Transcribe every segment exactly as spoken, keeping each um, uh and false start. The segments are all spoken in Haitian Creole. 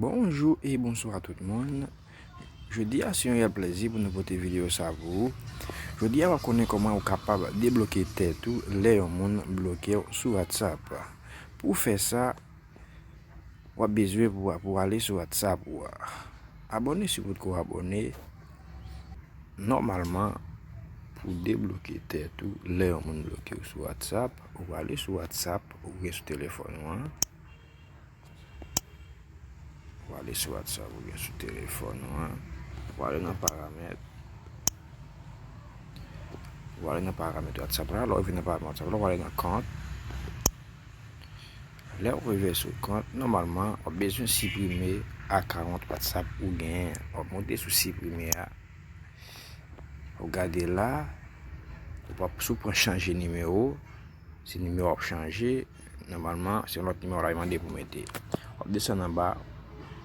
Bonjou e bonswa tout moun. Jodi a se yon reyèl plèzi pou nou pote videyo sa pou ou. Jodi a w ap konnen kòman ou kapab debloke tèt ou lè yon moun bloke w sou WhatsApp. Pou w fè sa, w ap bezwen pou, pou w ale sou WhatsApp ou a. Abòne si w potko abòne. Nòmalman, pou w debloke tèt ou lè yon moun bloke w sou WhatsApp, ou ale sou WhatsApp ou gen sou telefòn ou an. Ou ale sou WhatsApp ou gen sou telefòn ou an. Ou ale nan paramèt. Ou ale nan paramèt WhatsApp la. Lè w rive nan paramèt WhatsApp la, ou ale nan kont. Lè w rive sou kont, nòmalman, w ap bezwen siprime akawont WhatsApp ou genyen. W ap monte sou siprime a. W ap gade la, w ap, si w pran chanje nimewo, se nimewo w ap chanje. Nòmalman, se yon lòt nimewo la yo mande pou mete. W ap desann anba,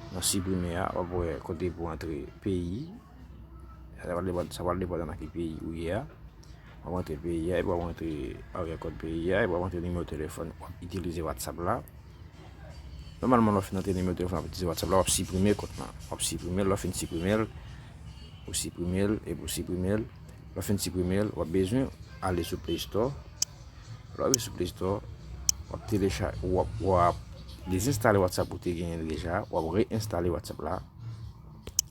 nan siprime a, w ap wè kote pou antre peyi. Sa pral depann, sa pral depann nan ki peyi ou ye a. W ap antre peyi a, epi w ap antre aryè kòd peyi a, epi w ap antre nimewo telefòn w ap itilize WhatsApp la. Nòmalman, lè w fin antre nimewo telefòn w ap itilize WhatsApp la, w ap siprime kont lan. W ap siprime l, lè w fin siprime l, ou siprime l, epi ou siprime l. Lè w fin siprime l, w ap bezwen ale sou Play Store. Lè w rive sou Play Store, w ap telecha-, w ap, w ap dezenstale WhatsApp ou te genyen deja, w ap reenstale WhatsApp la.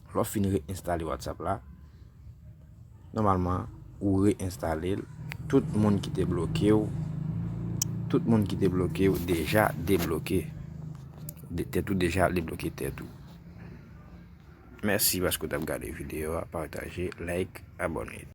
Lè w fin reenstale WhatsApp la, nòmalman, ou reenstale l. Tout moun ki te bloke w, tout moun ki te bloke w deja debloke. De, tèt ou deja debloke tèt ou. Mèsi paske w t ap gade videyo a, pataje, like, abòne.